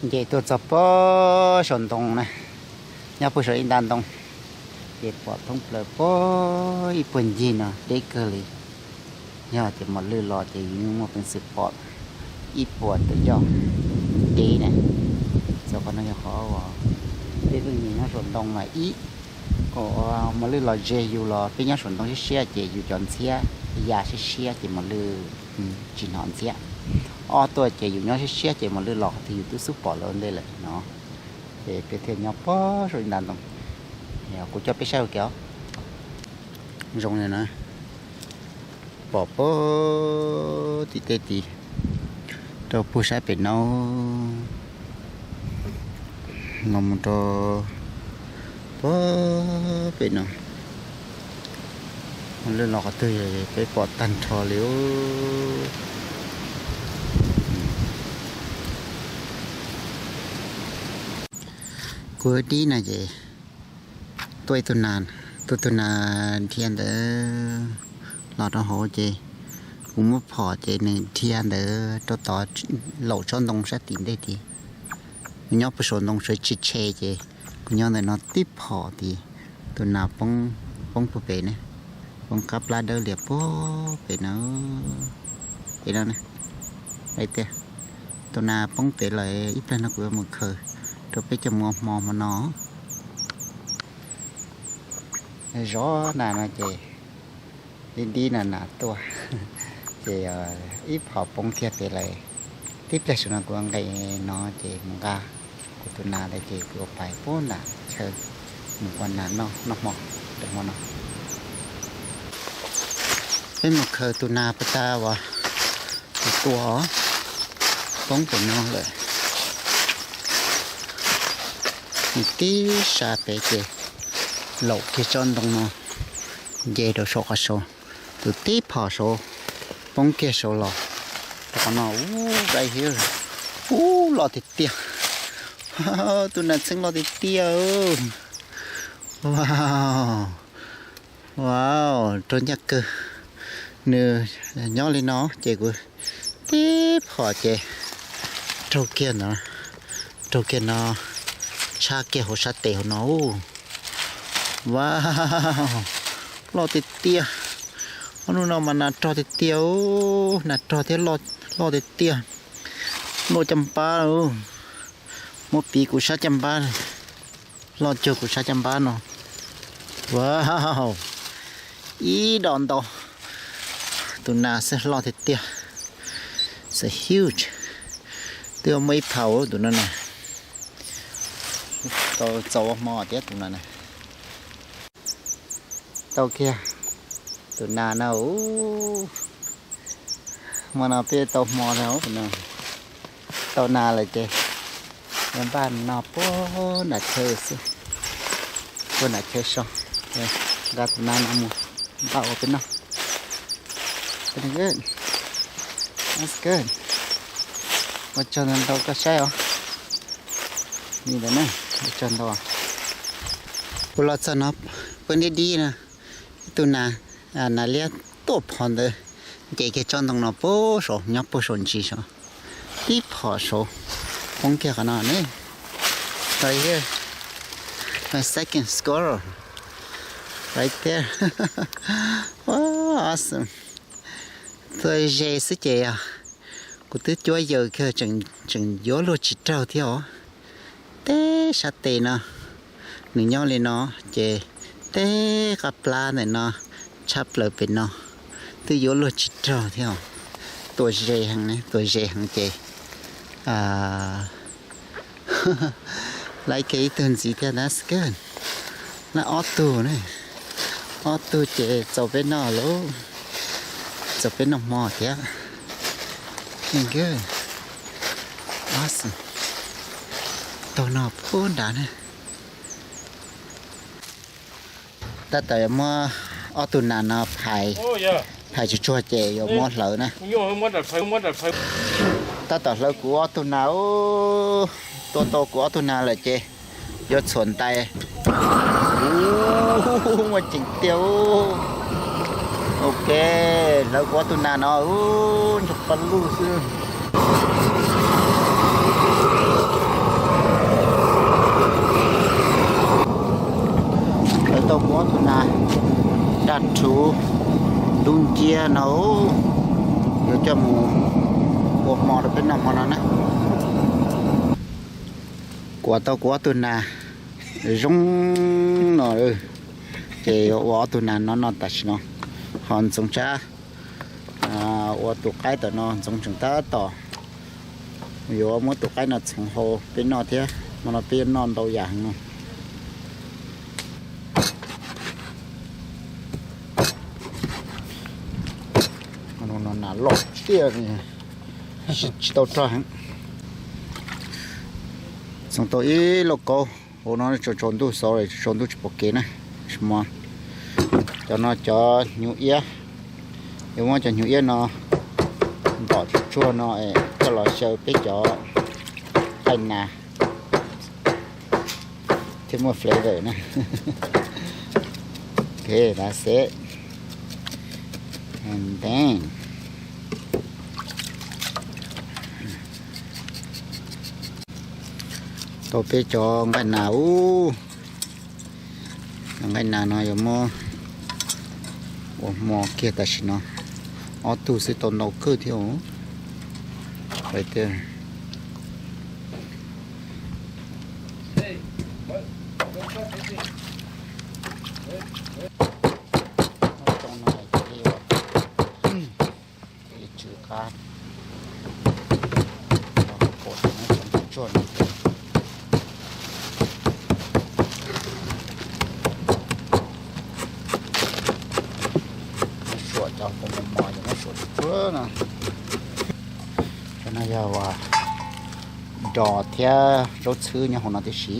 Nce tuaj txog puag saum ntoo na, nyob puag saum ib nta ntoo, ces pom thoob plaws puag ib puag ncig no deb kawg li. Yog tias mos lwj los ces yus yeej muaj peev xwm pom ib puas ntawm yoj deb na. Txog qhov no yog qhov uas peb pheej nyob saum ntoo mas ib, mos lwj los ze yus los peb nyob saum ntoo siab siab ces yus cov ntxhiab ya siab siab ces mos lwj tsis hnov ntxhiab. Ob tuaj ces yus nyob siab siab ces mos lwj los qhov twg yus twb xub pom lawm ua ntej lawm no. Ces peb thiaj nyob puag saum ib nta ntoo. Kuv coj peb saib ua ke os. Zoo li na, pom puag tim tej tid rau puag sab pem no los mus rau puag pem no. Mos lwj los qhov twg peb pom tag nrho li. Kuv dib no ces tuaj ib tug nas, tus tug nas dhia ntawd los rau hauv ces kuv muab phom ces nws dhia ntawd rau tod laum tsob ntoo sab tim ntej tid. Kuv nyob puag saum ntoo sawv tsis tshe ces kuv nyob ntawm no tib phom tid, tus nas poob, poob puag pem ne, poob qab plab dawb lias puag pem na. Pem no, tias tus nas poob pem lawm, ib pliag no kuv yuav mus khaws rau peb coj mus ua hmo hmo no. Zov nas no ces dib dib no nas tuaj, ces ib phom poob kiag pem lawm. Tib pliag saum no kuv nqes no ces mus nqa kuv tus nas ntawd ces kuv yuav pais puag nram chaw mus ua nas noj hmo rau hmo no. Peb mus khaws tus nas pas tas uas tus tua poob pem no lawm. Nws tib sab pem ces laum kiag tsob ntoo no nce rau saum qhov saud, tus tib phom saud poob kiag saud los rau qhov no. Ub, right here, ub, loj tiag tiag. Tus nas txheeb loj tiag tiag. Wow, wow, raug ncaj kawg. Nws nyob li no ces kuv tib phom ces raug kiag ntawd, raug kiag no, tshab kiag hauv sab tes hauv no. Wow, loj tiag tiag. Ob hnub no mas nas rog tiag tiag, nas rog thiab loj tiag tiag. Loj caj npab, muab piv kuv sab caj npab, loj cuag kuv sab caj npab no. Wow, ib dos ntau. Tus nas xwb loj tiag tiag. So huge. Twb muaj ib phaus tus no na. Tau txaus ua hmo thiab tus no na. Tau kiag tus nas no. Hmo no peb tau hmo no, tau nas lawm ces yuav npaj noj puag nram chaw xwb, puag nram chaw so. Nqa tus nas no mus npaj ua peb noj. That's good. Ua tsaug ntau ntau koj saib os. Li ntawd na, ua tsaug ntau. Kuv los txog no, peb dib dib no, ib tug nas, nas liab tuaj phom ntawd, nce kiag tsob ntoo no puag saud, nyob puag saum ntsis saud, tib phom saud, poob kiag qhov no ne. Right here, my second squirrel, right there. Wow, awesome. Txawm ze xwb ces kuv twb cuab yaws kiag, tseem yuav luag tsis raug thiab os. Teb sab tes no, nws nyob li no, ces teb qab plab ntawm no, tshab plaws pem no, twb yuav luag tsis raug thiab os. Tuaj ze heev, tuaj ze heev ces laiv kiag ib tug ntxiv thiab, that's good. Laiv ob tug ne, ob tug ces txaus peb noj lauj, txaus peb noj hmo thiab. Good. Awesome. Taug no puag nrad ne. Tab tom yuav muab ob tug nas no phais, phais tsuag tsuag ces yuav muab hlawv na. Tab tom hlawv kuv ob tug nas, tua tau kuv ob tug nas lawm ces yuav txhuam ntais. Muaj ceem tiag. Ok, hlawv kuv ob tug nas no, ntsuag paj luj xwb. Ub, ncia no yuav coj mus ua hmo rau peb noj hmo no na. Kuam tau kuv ob tug nas zoo no, ces yuav ua ob tug nas no noj tam sim no. Ho Ntxoov Tsab ua tus qaib tam no, Ntxoov tseem tab tom yuav muab tus qaib no txhoov hau peb noj thiab, hmo no peb yuav noj ntau yam heev no. Nas loj tiag, tsis tau rog heev. Txhoov tau ib lauj kaub hauv no, tsaus tsaus ntuj xov lawm, tsaus ntuj tsis pom kev na. Tsis muaj. Cov no cov hnyuv iab, yuav muab cov hnyuv iab no ntom tsuag tsuag no es coj los xyaw peb cov nqaij nas thiaj muaj flavor na. Ok, that's it. And then tau peb cov nqaij nas ub. Cov nqaij nas no yuav muab ua hmo kiag tam sim no. Ob tug xwb tau ntau kawg thiab. Right there. Tsw qab, tsuag no. Muab suam cov mos mos, muab suam tsuag tsuag no. Cov no yog uas dos thiab zaub txhwb nyob hauv no tib si.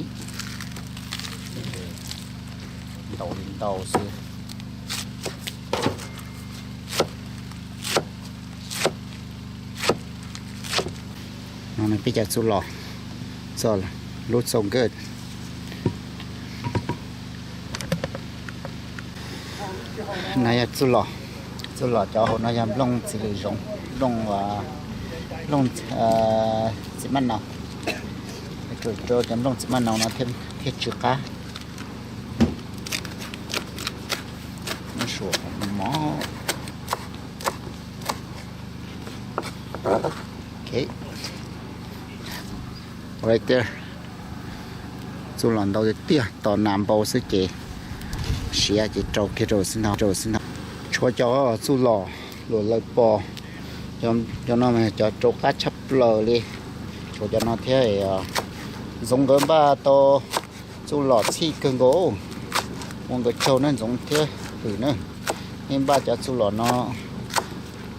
Ntaus li ntau xwb. No peb cov txuj lom, looks so good. No yog txuj lom, txuj lom cov hauv no yog nplooj txiv lws zoov, nplooj, nplooj txiv maj naus. Rau cov nplooj txiv maj naus no thiaj tsw qab. Muab suam mos. Ok, right there. Txuj lom ntau tiag tiag, tos nas npau xwb ces siav ces rau kiag rau xwb ntag, rau xwb ntag. Tshuav cov txuj lom luam lawv pos, cov no mas cov rau qab tshaj plaws li. Tshuav cov no thiab, Ntxoov nkawd npaj tau txuj lom txhij kawg nkaus, ua nkawd tsaug na Ntxoov thiab Hwm na. Nej npaj cov txuj lom no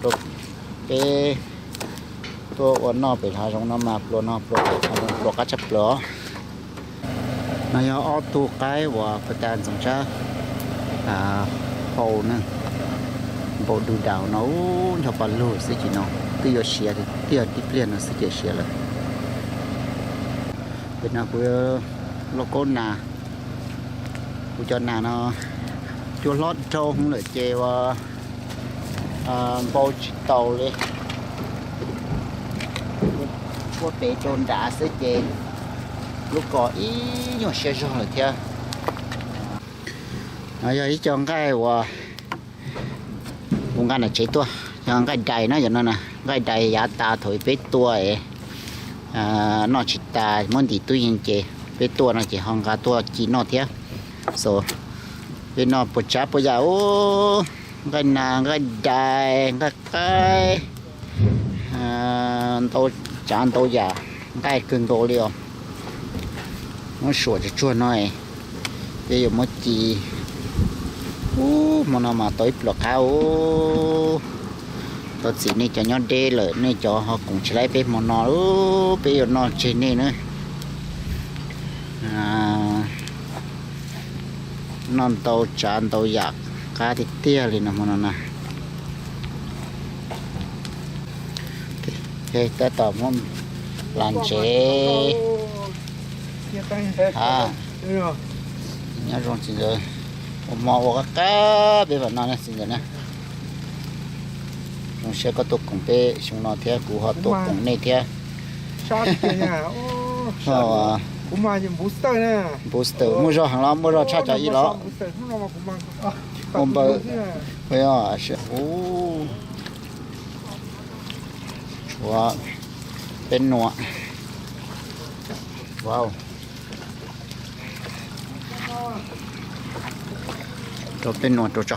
rau peb tuaj ua noj pem hav zoov no mas pluas no pluas pem hav zoov pluas qab tshaj plaws os. No yog ob tug qaib uas puag ta Ntxoov Tsab hau na, npau du daus no, ub, ncho pa lug xwb ces no twb yuav siav tiag, tib pliag no xwb ces siav lawm. Pem no kuv lauj kaub nas, kuv cov nas no cua hlob dhau hwv lawm ces ua npau tsis taus li. Ua pem rau nrad xwb ces lub ko ib nyuag siab zog lawm thiab. No yog ib co nqaij uas kuv nqa nram tsev tuaj, yog nqaij dais na, yog no na, nqaij dais yav tas thaum peb tua es noj tsis tas muab ntim tub yees ces peb tua no ces ho nqa tuaj ci noj thiab. So peb noj puas tsav puas yam, nqaij nas, nqaij dais, nqaij qaib, ntau tsav ntau yam, nqaij kawg nkaus li os. Muab suam tsuag tsuag no, peb yuav muab ci. Ub, hmo no mas tau ib pluas qab os. Thov txim nej cov nyob deb lawm, nej cov ho koom tsis laib peb hmo no, peb yuav noj tseg nej na. Noj ntau tsav ntau yam, qab tiag tiag li no hmo no na. Tab tom muab las ntsev. Nyob zoo txiv ntxawm, ua hmo ua qab qab peb mam noj na txiv ntxawm na. Zoo siab koj tuaj koom peb xyoo no thiab kuv ho tuaj koom nej thiab. Booster, muaj zog heev los muaj zog tshaj cov ib los? Ua npaws, ua, tshuav peb nua. Wow. Rau peb nua rau tso.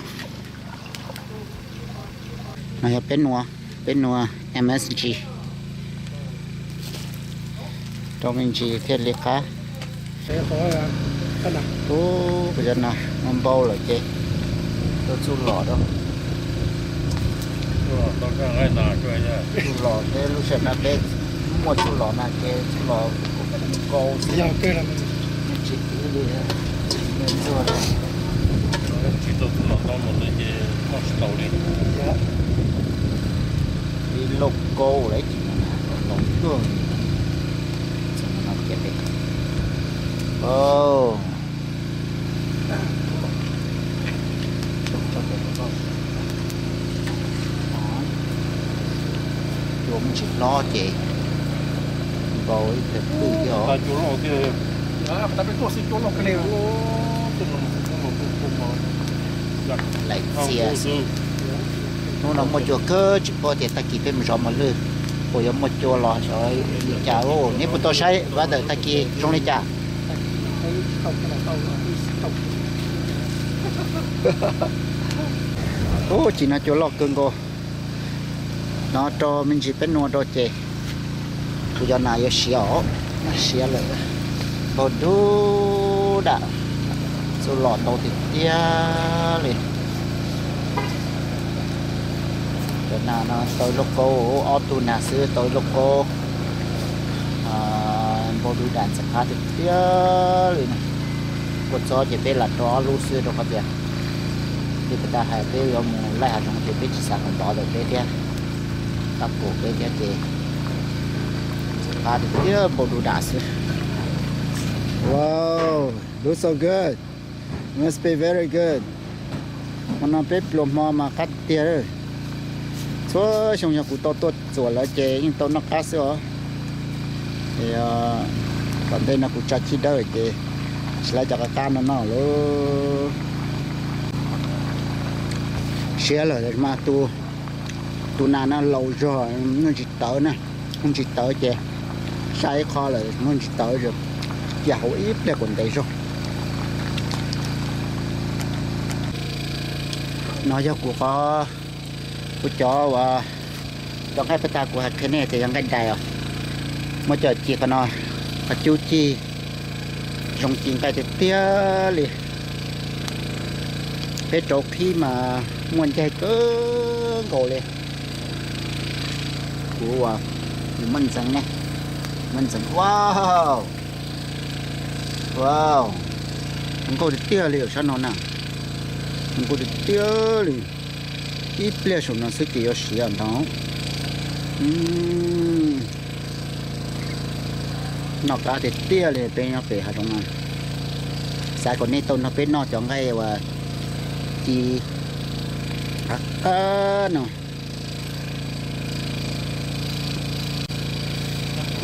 No yog peb nua, peb nua M S G. Rau me ntsis thiaj li qab. Ub, kuv cov nas muaj npau lawm ces tuaj txuj lom rau. Txuj lom peb lub sij hawm no peb muaj txuj lom na ces txuj lom kuj nkaus xwb. Tsis kwv li, tsis me ntxuag li. Tsis tau txuj lom tau los ces noj tsis tau li. Ib lauj kaub lawm ib chim no los tuaj. Cua muaj ntsis hlob ces npau ib pliag twj thiab os. Laim txias xwb. Hnub no muaj cua kawg tsis paub tias tag kis peb mus zov mos lwj puas yuav muaj cua los xyov li cas. Neb puas tau saib vaj ntawm tag kis zoo li cas? Ub, chim no cua loj kawg nkaus. No rau me ntsis peb nua rau ces kuv cov nas yuav siav os. Siav lawm, npau dub dam, txuj lom ntau tiag tiag li. Cov nas no tau ib lauj kaub, ob tug nas xwb tau ib lauj kaub. Npau dub dam ntxim qab tiag tiag li. Kua txob ces peb lam rau ob lub xwb rau qhov tias li puas tas hais peb yuav mus laij hav zoov ces peb tsis xav kom ntov ntawm peb thiab, qab pum peb thiab ces ntxim qab tiag tiag, npau dub dam xwb. Wow, looks so good. Must be very good. Hmo no peb pluas hmo mas qab tiag tiag. Txhua xyoo yog kuv tau tuaj txuam lawm ces yeej tau noj qab xwb os. Ces tom ntej no kuv tsa chij dawb ces tsis laib cov qab qab no noj lawm. Siav lawm mas tus nas no laus zog, muaj ntsis tawv na, muaj ntsis tawv ces sai ib qho lawm, muaj ntsis tawv, cia hauv ib pliag kom ntev zog. No yog kuv qhov, kuv cov uas, cov nqaij pab tag kuv hais qhia nej tias yog nqaij dais os. Muab coj ci qhov no, qhov cub ci, zoo ci nqaij tiag tiag li. Peb rauv qhib mas muaj ncaig kawg nkaus li. Kuv uas, nws muaj ntxeev ne, muaj ntxeev, wow, wow, zoo nkauj tiag tiag li sab no na, zoo nkauj tiag tiag li. Ib pliag saum no xwb ces yuav siav ntag. Noj qab tiag tiag li peb nyob pem hav zoov no. Xav kom nej tau nrog peb noj cov nqaij uas ci qab qab no.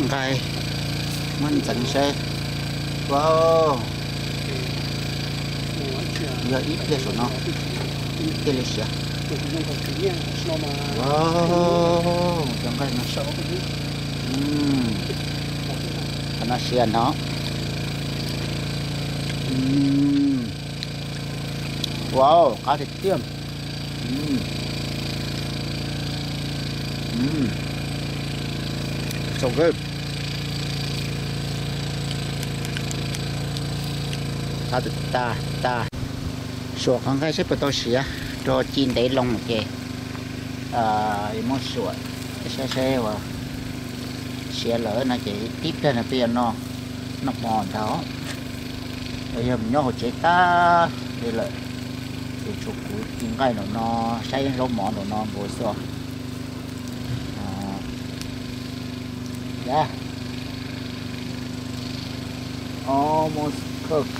Nqaij muab ntxeev saib. Wow, yog ib pliag saum no thiaj li siav. Wow, cov nqaij no, qhov no siav no. Wow, qab tiag tiag. So good. Qab tiag tiag. Suam qhov nqaij saib puas tau siav, rau ci ntev loo ces muab suam saib saib uas siav lawm no ces tib pliag no peb yuav noj, noj hmo ntag. Yog mus nyob hauv tsev tag li lawm ces tshuav kuv ci nqaij nraum no, saib zaub mov nraum no nkaus xwb. Yog, almost cooked.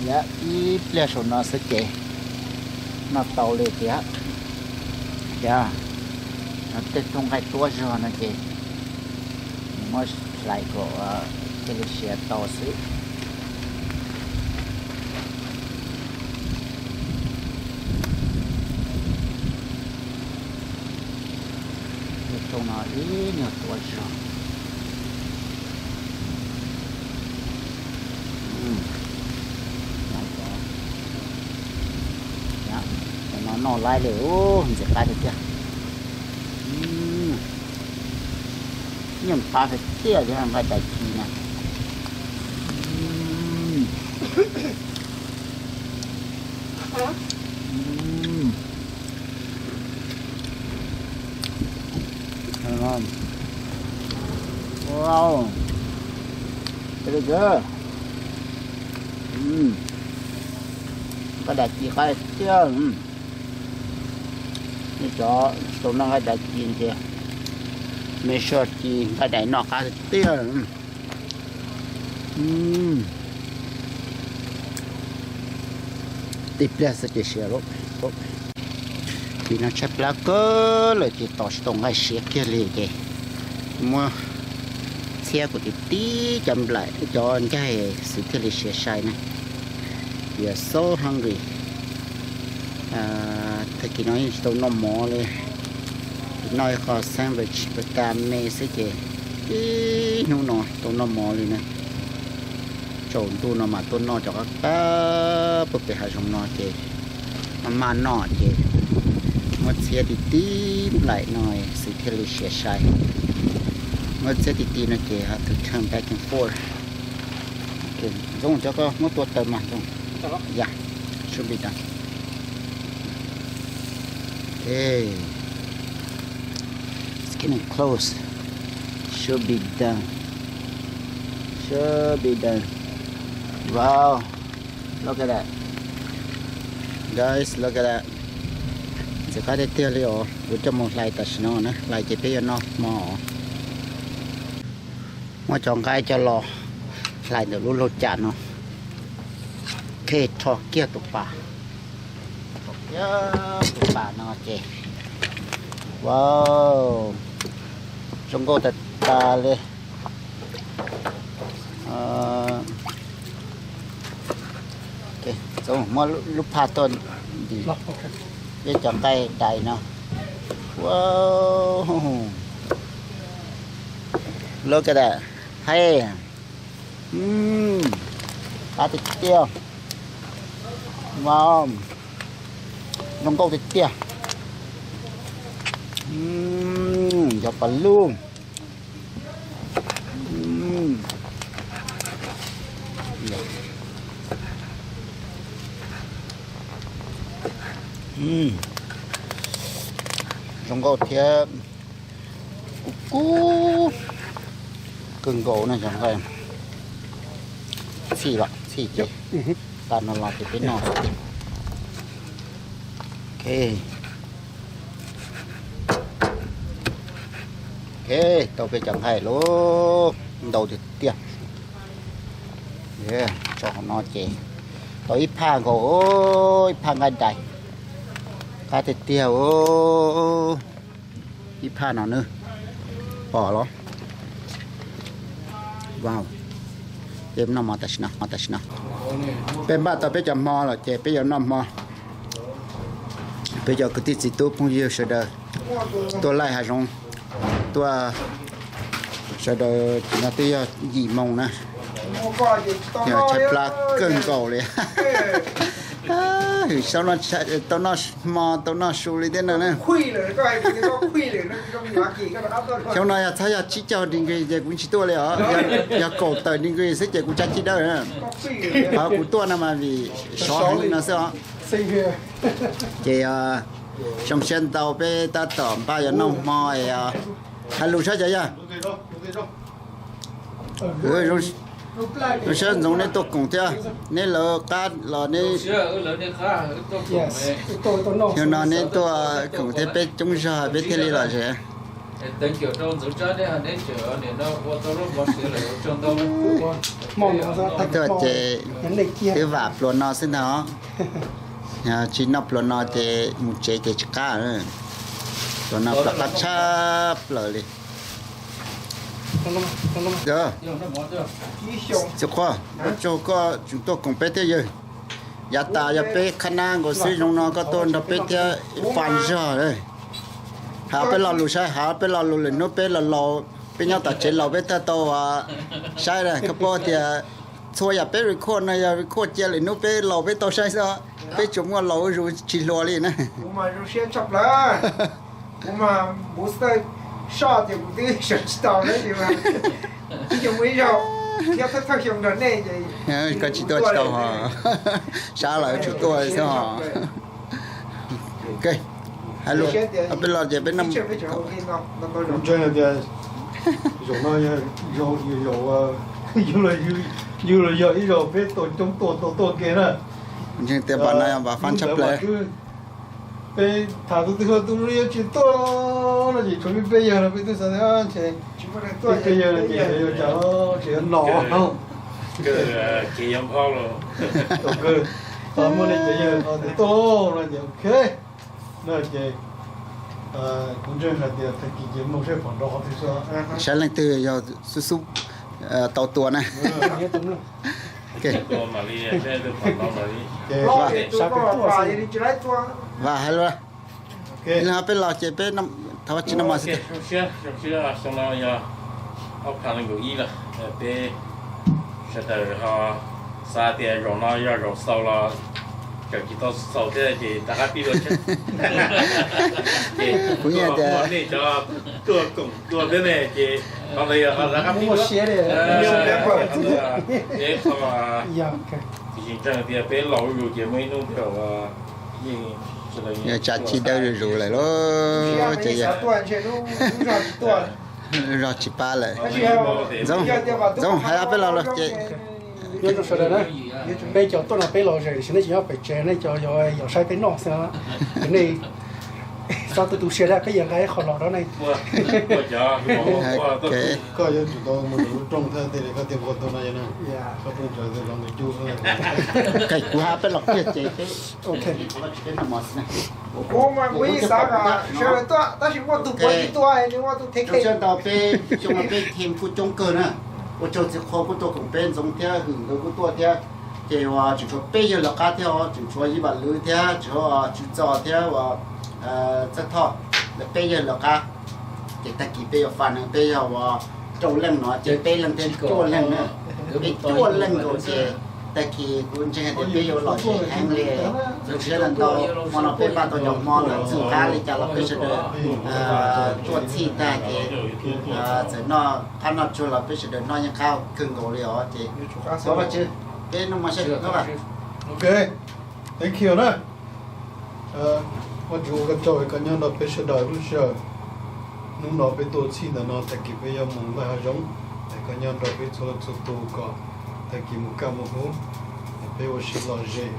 Yog ib pliag saum no xwb ces noj tau li tiag. Yog, tej tug nqaij tuab zog no ces muab hlais kom thiaj li siav tau xwb. Tsoo no ib nyuag tuav zog. Cov no noj laib li, ntxim qab tiag tiag. Nyeej qab tiag tiag li nqaij dais ci na. Wow, pretty good. Nqaij dais ci qab tiag. Nej cov tau noj nqaij dais ci no ces make sure ci nqaij dais noj qab tiag tiag. Tib pliag xwb ces siav lawm. Vim no tshaib plab kawg lawm ces tos tsis tau nqaij siav kiag li ces muab txhiab kuv tib tib cov nplaim cov ncaig xwb thiaj li siav sai na. We are so hungry. Tag kis no yeej tsis tau noj mov li. Noj ib qho sandwich pas tas me xwb ces ib hnub no tau noj mov li na. Tsaus ntuj no mas tuaj noj cov qab qab puag pem hav zoov no ces maj maj noj ces muab txhiab tib tib nplaim no xwb thiaj li siav sai. Muab txhiab tib tib no ces have to turn back and forth. Ntxoov, cov koj muab tua taws mas Ntxoov. Yeah, should be done. Okay. It's getting close. Should be done. Should be done. Wow. Look at that. Guys, look at that. Ntxim qab tiag tiag li os. Kuv coj mus hlais tam sim no na, hlais ces peb yuav noj hmo. Muab cov nqaij coj los hlais ntawm lub lauj kaub no. Khe rho kiag tus pas, rho kiag tus pas no ces, wow, zoo nkauj tas tas li. Txhob muab lub phaj tuaj ntim peb cov nqaij dais no. Wow, look at that. Hey, qab tiag tiag. Wow, zoo nkauj tiag tiag. Yog pas lug. Zoo nkauj thiab kub kub kawg nkaus na cov nqaij. Txhij los txhij ces tas no los ces peb noj xwb tiag. Ok. Ok, tau peb cov nqaij lawm, ntau tiag tiag. Tso hauv no ces tau ib phaj nkaus, ib phaj nqaij dais. Qab tiag tiag. Ib phaj no nawb, pom los? Wow, peb noj hmo tam sim no, tam sim no. Peb npaj tau peb cov hmo lawm ces peb yuav noj hmo. Peb cov kwv tij txiv tub phooj ywg sawv daws tuaj laij hav zoov, tuaj sawv daws no twb yog yim moos na. Yog tshaib plab kawg nkaus li. Hwm, tau noj hmo tau noj su li thiab no na. Xyoo no yog txhob yog tsib caug degree ces kuv tsis tuaj li os. Yog kaum tawm degree xwb ces kuv tsa cig dawb. Qhov kuv tuaj no mas vim sov heev li no xwb os. Ces zoo siab ntau peb tab tom npaj yuav noj hmo es hais lus saib cas yog. Zoo siab ntsoov neb tuaj koom thiab, neb lawv qab los neb, xyoo no neb tuaj koom thiab peb coob zog peb thiaj li los ze. Tuaj ces twb vam pluas no xwb ntag. Tsis noj pluas no ces mus tsev ces tsis qab. Pluas no pluas qab tshaj plaws li. Txiv Qhua, ua tsaug koj tseem tuaj koom peb thiab yawg. Yav tas yog peb qhab nab nkaus xwb, zoo no koj tuaj nrog peb thiab ib pab zog. Hais peb lo lus saib, hais peb lo lus lwm hnub peb los laus, peb nyob tom tsev laus peb thiaj tau saib na. Koj paub tias txhua yam peb record no yog record cia lwm hnub peb laus peb tau saib xwb, peb tsuas muaj laus zuj zus tsis hluas li na. Kuv mas npuv xawj soj ces kuv twb sawv tsis tau na, ces ib xyoo ib zaug thiab thawj thawj xyoo nrog nej ces koj tsis tuaj tsis tau ho, sab lawm tsum tuaj xwb ho. Hais lus, peb los ces peb no. Kuv ntseeg tias zaum no yog, yog los yog ib zaug peb tau coob tuaj tau tuaj ke na. Kuv ntseeg tias npaum no yog npaum fab tshaj plaws. Peb tham tus twg los tus zoo li yuav tsis tuaj no ces tshuav peb peb yawg no peb twb xav tias ntshe peb peb yawg no ces yuav cas tsis yog no. Muaj li ces yawg no tias tuaj no ces ok. No ces kuv ntseeg hais tias tag kis ces mloog saib pom nrov qhov twg xwb. Saib leej twg yog xub xub tau tua na. Vam hais lus, peb los ces peb thov tsis no mas xwb. Xyoo no yog ob phav nees nkaum ib lawm, peb sawv daws ho xav tias zaum no yog zaum xaus los tseem tsis tau xaus thiab ces rov qab pib dua thiab. Ces kuv nyiam tias nej cov tuaj koom dua thiab ne ces qhov ntawd yog rov qab pib dua. Ces qhov tias peb laus zuj zus ces muaj ib hnub peb yeej tsa tsis dawb zuj zus lawm lauj. Ces zog tsis pab lawm. Ntxoov, hais peb los los ces. Nyob zoo sawv daws na, peb cov tuaj no peb los ze, tiam sis nej cov nyob pem tsev nej cov yuav saib peb noj xwb, ces nej txhob tu tu siab li, peb yuav nqa ib qho los rau nej. Koj yuav tsum tau mus rau lub rooj thiab, tej li koj tias nqua tuaj no yog na, koj rooj tsev los nqis cub xwb. Kuv hais peb los kiag ces peb, kuv mas kuv yeej xav kom sawv daws tuaj tab sis muaj tus puav tsis tuaj, nws muaj tus thev kheej. Ntau peb xyoo no peb team kuj coob kawg na. Ua tsaug txiv qhua kuj tuaj koom peb, Ntxoov thiab Hwm nkawd kuj tuaj thiab. Ces uas tseem tshuav peb yawg lawv qab thiab os, tseem tshuav Yij Vam Lwm thiab, tseem tshuav Tswv Txos thiab uas Txawj Thoj, lawv peb yawg lawv qab. Ces tag kis peb yuav faj neeg, peb yog uas rau leej no ces peb leej thiab cuaj leej na. Peb cuaj leej nkaus ces tag kis kuv ntseeg hais tias peb yuav lom zem heev li. Zoo siab ntau, hmo no peb npaj tau cov hmo lawm, txij qab li cas los peb sawv daws tuaj txhij tag ces txawm noj qab noj tsuag los peb sawv daws noj yeej qab kawg nkaus li os. Ces Vajtswv, peb noj mov seb. Ok, thank you na. Vajtswv ua koj tsaug es koj nyob nrog peb sawv daws lub sij hawm. Hnub no peb tuaj txhij ntawm no, tag kis peb yuav mus lawm hav zoov, es koj nyob nrog peb txhua leej txhua tus kom tag kis mus kaj mus huv, peb ua si lom zem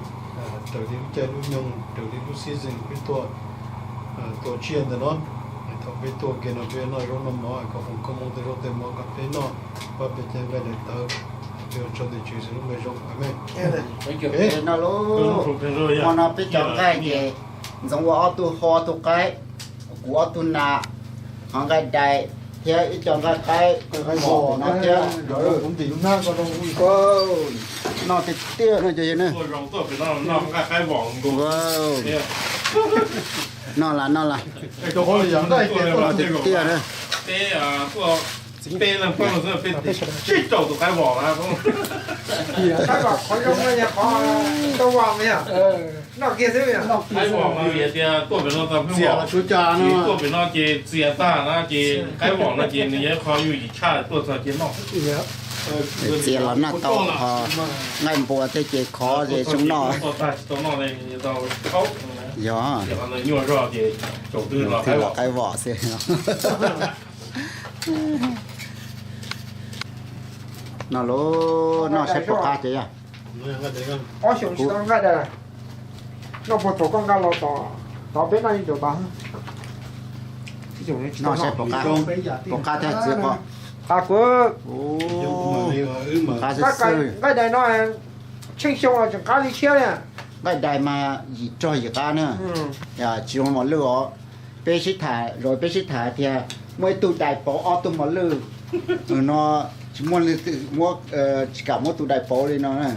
raws li lub caij lub nyoog, raws li lub season peb tuaj tua tsiaj ntawm no. Thaum peb tuaj ke no peb noj zaub noj mov, koj foom koob hmoov tej zaub tej mov kom peb noj, pab peb cov nqaij daim tawv. Peb ua tsaug ntawm Tswv Yexus lub npe zoo, amees. Hmo no peb cov nqaij ces Ntxoov ua ob tug hau ob tug qaib, kuv ob tug nas, hov nqaij dais thiab ib co nqaij qaib vos no thiab. Noj tiag tiag no cov yawg na. Noj las noj las. Noj tiag tiag na. Peb sib rau tus qaib vos na. Qaib vos no yog tias tuaj pem no tau pheej vos, tuaj pem no ces txias tag na ces qaib vos no ces nws yog qhov yooj yim tshaj tuaj txog cia noj. Txias los noj tau, ho nqaij npua thiab ces khov ces zoo noj. Yog, nyuaj zog ces tsaus twg los qaib vos xwb. Noj lub, noj saib puas qab ces yog. Ob xyoos tsis tau nqaij dais, noj puag thaum koj nqa los tom, tom peb noj yeej ncaus tas. Noj saib puas qab, puas qab thiab txiv qos. Qab kuv, qab xwb xwb. Nqaij dais no tsheej xyoo los tseem qab li tshiab li. Nqaij dais mas yim rog yim qab na. Tsis zoo mos lwj os. Peb sib tham, zaum peb sib tham tias muaj ib tug dais pauv ob tug mos lwj. No tsis muaj leej twg muab, tsis kam muab tus dais pauv li no na.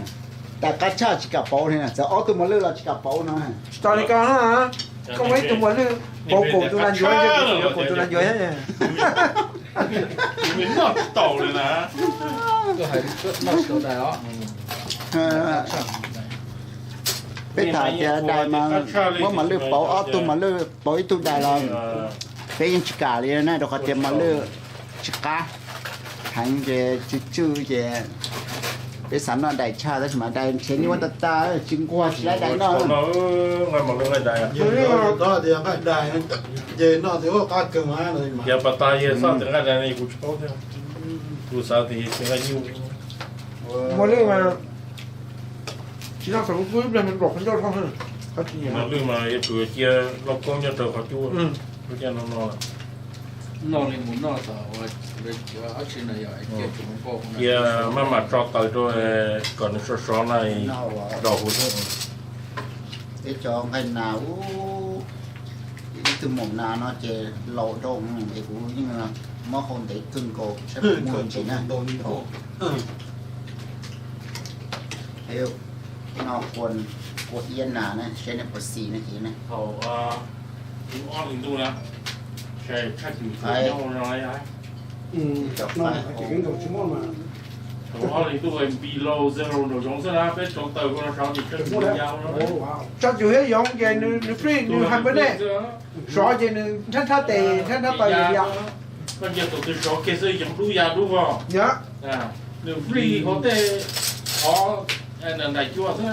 Tais qab tshaj tsis kam pauv li, txawm ob tug mos lwj los tsis kam pauv no. Tsis tas li ko na, koj muaj ib tug mos lwj pauv kaum tus nas ncuav, kaum tus nas ncuav. Noj tsis tau li na. Peb tham tias dais mas muab mos lwj pauv, ob tug mos lwj pauv ib tug dais los peb yeej tsis kam li na, rau qhov tias mos lwj tsis qab heev ces tsw tsw ces peb xav noj dais tshaj tab sis mas dais nrhiav nyob ua tag tag tsis nquag tsis laib dais noj. Yog pas tas yog xoj tias nqaij dais ne kuv tsis paub thiab, kuv xav tias yog tsis nqaij nyuj. Mos lwj mas tsis noj thaum lub kub ib pliag mas nplaum qhov ncauj dhau. Mos lwj mas yuav tsum cia lauj kaub nyob rau qhov cub, lub caij no no. Cia maj mam tso taws rau kom nws sov sov na, rau huv xwb. Peb cov nqaij nas, ib tug maum nas no ces laus dhau es kuv yeej mob hau ntev kawg nkaus saib puas muaj ntsis na. No kua iab nas na, saib nej puas xis na ces na. Ob hlis ntuj na, tshaj cum nyob no. Ob hlis ntuj below zero nraum zoov xwb na, peb tso taws ko no sov ces tshaj cum ya. Tshaj cum thiab yoov ces nws free, nws hais pab nej, sov ces nws nrhab nrhab tes nrhab nrhab taw ya. Koj cia tus twg sov kiag xwb yoov dub ya dub vog. Nws free qhov tej qhov ntais cua xwb.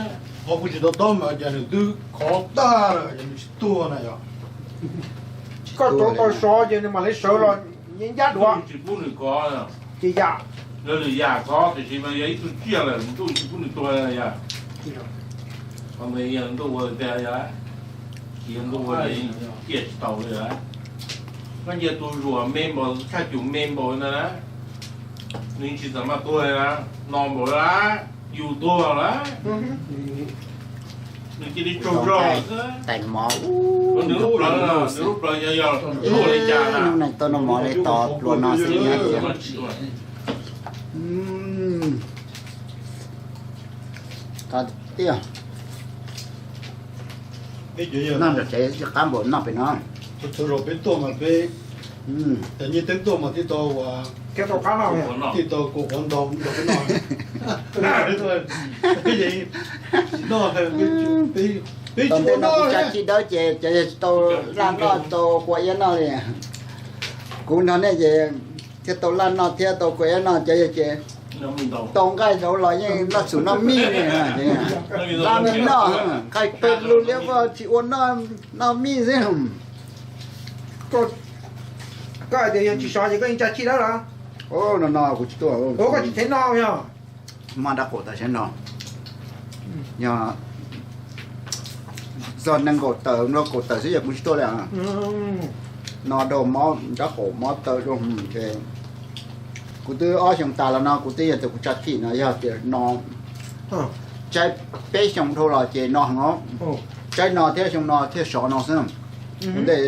Qhov kuv tsis tau taub mas cas nws twb khov tag lawm ces nws tsis tuag na yog. Koj rauv taws sov ces nws mam li sawv los ncab duav. Tsis pub nws kov, ces yam, nws yam kov tiam sis mas yog ib tug tsiaj lawm ntuj tsis pub nws tuag yam. Qhov ntawd yog ntuj ua tiag yog, tsis yog ntuj ua ciaj tsis tau li. Koj cia tus zuam me npaum tshaj cum me npaum ntawd na, nws tsis txawm maj tuag li na, no npaum li, yus tuag lawm. Nws cia li tsaug zog xwb. Tais mov, nws lub plawv, nws lub plawv yog yog tuag li cas na. Hnub no tau noj mov li tos pluas no xwb na. Qab tiag. Noj ntawm tsev qab npaum noj pem no. Thaum zaum peb tuaj mas peb, nyiaj teeb tuaj mas thiaj tau, thiaj tau kua qab ntau nrog peb noj. Tsis noj, peb tsis ua noj. Tsa chij dawb ces cov yog tsis tau laj noj tau kua iab noj li. Kuv nrog nej ces thiaj tau laj noj thiab tau kua iab noj, cov yog ces tau nqaij hauv los yeej noj txhum noj mij li. Laj mij noj, nqaij pawg lug liab vog tsis ua noj, noj mij xwb. Koj hais tias yog tsis sov ces koj yeej tsa chij dawb los? No no kuv tsis tuaj. Koj tsis thev no yog? Maj nrab qaum taws sab no. Yog txog nees nkaum tawm nkaum tawm xwb yog kuv tsis tuaj li. No rau mob nrab qaum mob taw rau ces kuv twb ob xyoo tas los no kuv twb yog tias kuv tsa chij no yog tias no tsaib peb xyoo dhau los ces no heev. Tsaib no thiab xyoo no thiaj sov no xwb. Ua ntej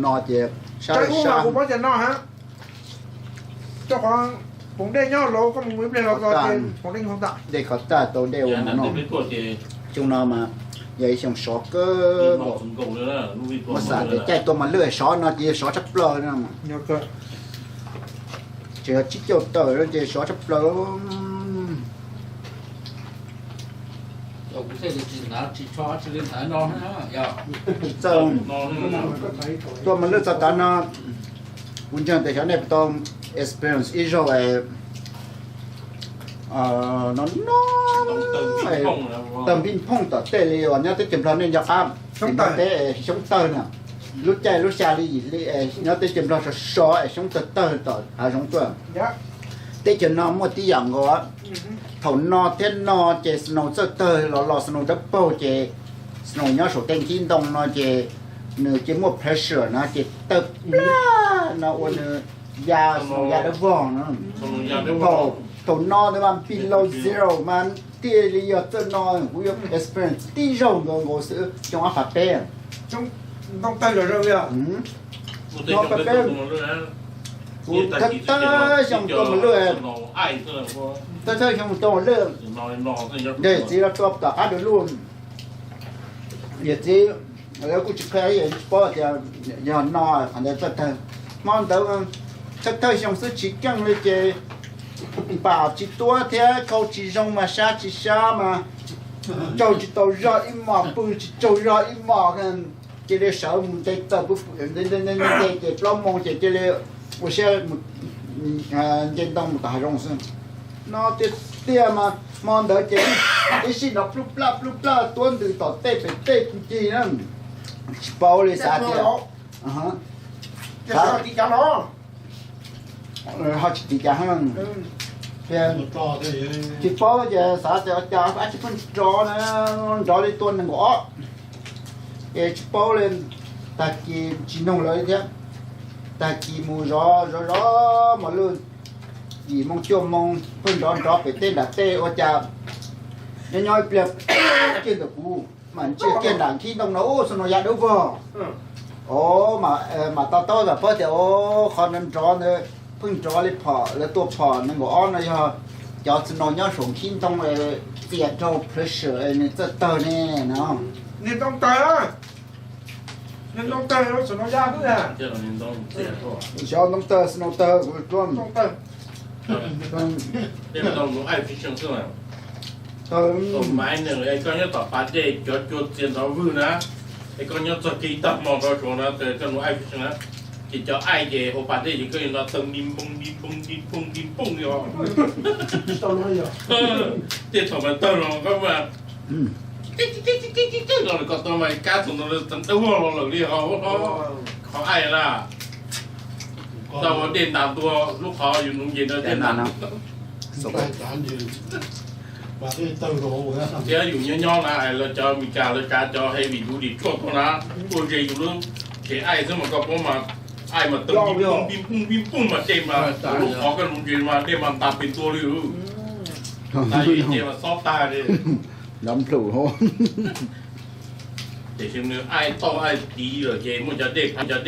no ces sab sab. Dej qhov tag tau dej ua mov no. Xyoo no mas yog ib xyoo sov kawg nkaus. Muab xav tias caij tua mos lwj sov no ces yog sov tshaj plaws no. Tseem yog tsib caug tawm no ces sov tshaj plaws. Txawj tua mos lwj txog tav no, kuv ntseeg tias xyov nej puas tau experience ib zaug no no tawg npij nphooj tom tej li uas nyob teb chaws Nplog nej nco qab, tim Nplog teb xyoob tawg na. Lub caij lub xya li yim hli nyob teb chaws Nplog sov sov es xyoob tawg tawg tom hav zoov tuaj. Teb chaws no muaj tib yam nkaus. Thaum no thiab no ces snow txawj tawg los los snow dawb paug ces snow nyob saum tej nkhib ntoo no ces nws cia muaj pressure no ces tawg plab no ua nws ya snow ya dawb vog no. Thaum no ntawd mas below zero mas thiaj li yog txawj no, kuv yuav experience tib zaug nkaus nkaus xwb xyoo ob phav peb. Ntoo tawg zom zaws li. Xyoo ob phav peb. Kuv thawj thawj xyoo tuaj mus lwj, thawj thawj xyoo tuaj mus lwj, yawm txiv los tua tom qab du lug. Yawm txiv lawv kuj tsis qhia, yawm txiv tsis paub tias yog no qhov ntawd txawj tawg. Hmo ntawd thawj thawj xyoo xwb tsis keej li ces npam tsis tuab thiab khau tsis zoo mas sab tsis sab mas tsaug tsis tau zog ib mos, pw tsis tsaug zog ib mos. Cia li sawv mus nte taws, nte nte nte ces plaub moos ces cia li ua siab nce ntoo mus tom hav zoov xwb. No tiag tiag mas hmo ntawd ces ib sij nrov plub plaj plub plaj tuab ntws tom tej pem tej ncig na, tsis paub li, xav tias ho tsis tiv cas, tsis paub ces xav tias cas dab tsi pheej nrov na, nrov li tua nees nkaum ob. Ces tsis paub li, tag kis tsis nug lawv thiab, tag kis mus zov zov zov mos lwj yim moo cuaj moo pheej nrov nrov pem tej nram tej ua cas nyob nyob ib pliag kiag ntawm kuv mas ntsia kiag nram nkhib ntoo no ub, snow ya dawb vog. Os, mam to taub tam pab tias qhov nrov nrov ntawd pheej nrov li phom, lawv tua phom nees nkaum ob no yog cov snow nyob saum nkhib ntoo txias rau pressure nws txawj tawg ne no. Xyov ntoo tawg snow tawg kuv tsuab. Koj nyob tom pas dej cov cua txias nrov vwg na, es koj nyob txog kev tag hmo nrov suav na, koj nug aib fishing na, ces cov aib ces hauv pas dej ces koj nrov tawg nti npoog nti npoog nti npoog nti npoog li os. Tej thaum mas tawg los koj mas los koj tau mas kab txog ntawd txeev dawb vog los lawm li os. Qhov aib na, tau ua dej ntas ntua lub qhov yus nuv nce ntawd dej ntas. Thiab yus nyob nyob na, lawv cov Meskas lawv kav cov heavy duty truck tuaj na, tuaj ze yus lub tsev aib xwb mas koj paub mas aib mas tawg npij npoog npij npoog npij npoog mas dej mas lub qhov koj nuv nce mas dej mas ntas pes ntua li. Ntas yus nce mas xob tag li. Nrov nplhum. Tiam sis nws aib tauj aib tiv lawm ces muaj cov dej, cov dej